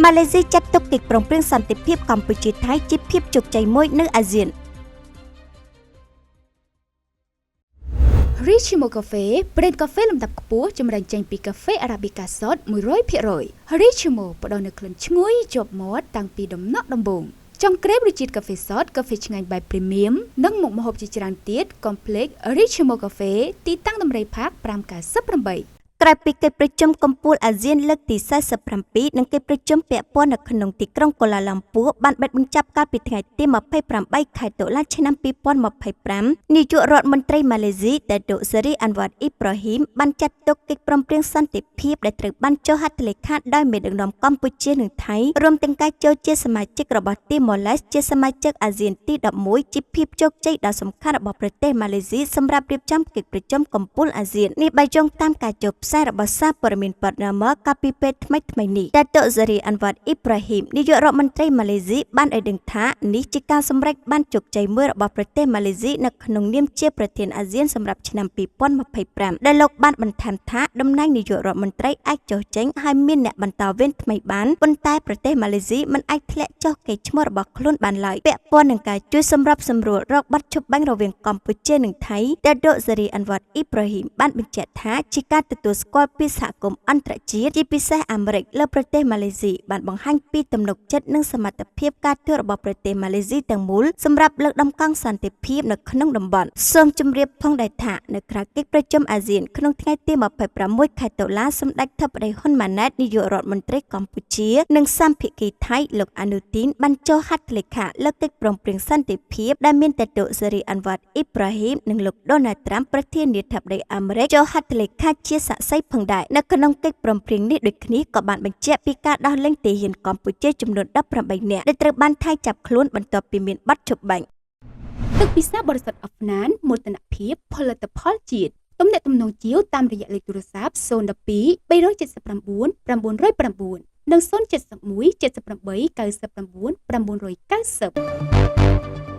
ម៉ាឡេស៊ីចាត់ទុកកិច្ចព្រមព្រៀងសន្តិភាពកម្ពុជាថៃជាភាពជោគជ័យមួយនៅអាស៊ាន។ Richimo Cafe ប្រេនកាហ្វេលំដាប់ខ្ពស់ចម្រាញ់ចេញពីកាហ្វេ Arabica សុទ្ធ100% Richimo ផ្ដល់នូវក្លិនឈ្ងុយជាប់មាត់តាំងពីដំណក់ដំបូងចង់ក្រេបរសជាតិកាហ្វេសុទ្ធកាហ្វេឆ្ងាញ់បែប premium និងមុខម្ហូបជាច្រើនទៀតកុំភ្លេច Richimo Cafe ទីតាំងដំរីផាក598។ ក្រោយពីកិច្ចប្រជុំកំពូលអាស៊ានលើកទី47និងកិច្ចប្រជុំពាក់ព័ន្ធនៅក្នុងទីក្រុងកូឡាឡាំពួរបានបិទបញ្ចប់កាលពីថ្ងៃទី28ខែតុលាឆ្នាំ2025នាយករដ្ឋមន្ត្រីម៉ាឡេស៊ីតេតុសេរីអាន់វ៉ាត់អ៊ីប្រាហ៊ីមបានចាត់ទុកកិច្ចព្រមព្រៀងសន្តិភាពដែលត្រូវបានចុះហត្ថលេខាដោយមេដឹកនាំកម្ពុជានិងថៃរួមទាំងការចូលជាសមាជិករបស់ទីម៉ូឡេសជាសមាជិកអាស៊ានទី11ជាភាពជោគជ័យដ៏សំខាន់របស់ប្រទេសម៉ាឡេស៊ីសម្រាប់រៀបចំកិច្ចប្រជុំកំពូលអាស៊ាននេះបើយោងតាមការចុះផ្សាយរបស់សារព័ត៌មានប៉ាណាម៉ាកាលពីពេលថ្មីៗនេះតេតុសេរីអាន់វ៉ាត់អ៊ីប្រាហ៊ីមនាយករដ្ឋមន្ត្រីម៉ាឡេស៊ីបានឲ្យដឹងថានេះជាការសម្រេចបានជោគជ័យមួយរបស់ប្រទេសម៉ាឡេស៊ីនៅក្នុងនាមជាប្រធានអាស៊ានសម្រាប់ឆ្នាំ2025ដែលលោកបានបន្ថែមថាតំណែងនាយករដ្ឋមន្ត្រីអាចចុះចេញហើយមានអ្នកបន្តវេនថ្មីបានប៉ុន្តែប្រទេសម៉ាឡេស៊ីមិនអាចធ្លាក់ចុះកេរ្តិ៍ឈ្មោះរបស់ខ្លួនបានឡើយពាក់ព័ន្ធនឹងការជួយសម្របសម្រួលរកបទឈប់បាញ់រវាងកម្ពុជានិងថៃតេតុសេរីអាន់វ៉ាត់អ៊ីប្រាហ៊ីមបានបញ្ជាក់ថាជាការទទួលស្គាល់ពីសហគមន៍អន្តរជាតិជាពិសេសអាមេរិកលើប្រទេសម៉ាឡេស៊ីបានបង្ហាញពីទំនុកចិត្តនិងសមត្ថភាពការទូតរបស់ប្រទេសម៉ាឡេស៊ីទាំងមូលសម្រាប់លើកតម្កើងសន្តិភាពនៅក្នុងតំបន់សូមជម្រាបផងដែរថានៅក្រៅកិច្ចប្រជុំអាស៊ានក្នុងថ្ងៃទី26ខែតុលាសម្ដេចធិបតីហ៊ុនម៉ាណែតនាយករដ្ឋមន្ត្រីកម្ពុជានិងសម្ភាគីថៃលោកអានុទីនបានចុះហត្ថលេខាលើកិច្ចព្រមព្រៀងសន្តិភាពដែលមានតេតុសេរីអាន់វ៉ាត់អ៊ីប្រាហ៊ីមនិងលោកដូណាល់ត្រាំប្រធានាធិបតីអាមេរិកចុះហត្ថលេខាជាសាក្សីផងដែរនៅក្នុងកិច្ចព្រមព្រៀងនេះដូចគ្នាក៏បានបញ្ជាក់ពីការដោះលែងទាហានកម្ពុជាចំនួន18នាក់ដែលត្រូវបានថៃចាប់ខ្លួនបន្ទាប់ពីមានបទឈប់បាញ់ ទឹកពិសាបរិសុទ្ធអហ្វណានមោទនភាពផលិតផលជាតិទំនាក់ទំនងជាវតាមរយៈលេខទូរស័ព្ទ012 379 909និង071 78 99 990។